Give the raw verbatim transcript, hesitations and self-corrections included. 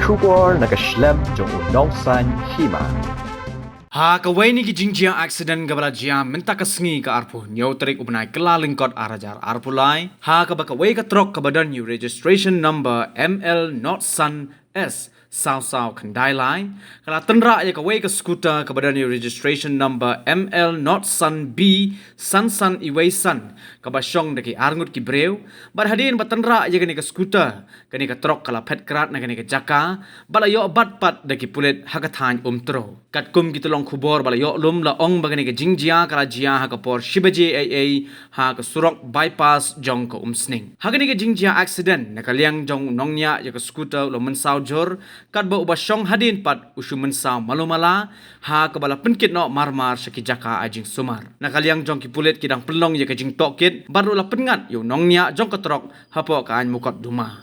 Khubor na ka shlem jong u nongsan hima. Ha kawei na ki jingjia accident kaba la jia mynta ka sngi ka arphew hynñiew tarik u bnai Kyllalyngkot ar hajar arphew lai, ha kaba kawei ka trok kaba don ïa u registration number M L not san S saw saw khyndai lai ka la tynrah ïa kawei ka scooter kaba don ïa u registration number M L not san B san san iwei san, kaba shong da ki arngut ki briew. Bad hadien ba tynrah ïa kane ka scooter, kane ka trok ka la phet krad na kane ka jaka, ba la ïoh bat pat da ki pulit ha ka thaiñ Umtro. Katkum ki tyllong khubor ba la ïoh lum, la ong ba kane ka jingjia ka la jia ha ka por shi baje eiei ha ka surok bypass jong ka Umsning. Ha kane ka jingjia accident, na ka liang jong u nongñiah ïa ka scooter u la mynsaw jur, katba uba shong hadien pat u shu mynsaw malu mala, ha kaba la pynkit noh marmar sha ki jaka ai jingsumar. Na ka liang jong ki pulit, ki dang pynlong ïa ka jingtohkit bad ruh la pynngat ïa u nongñiah jong ka trok hapoh ka aiñ mukotduma.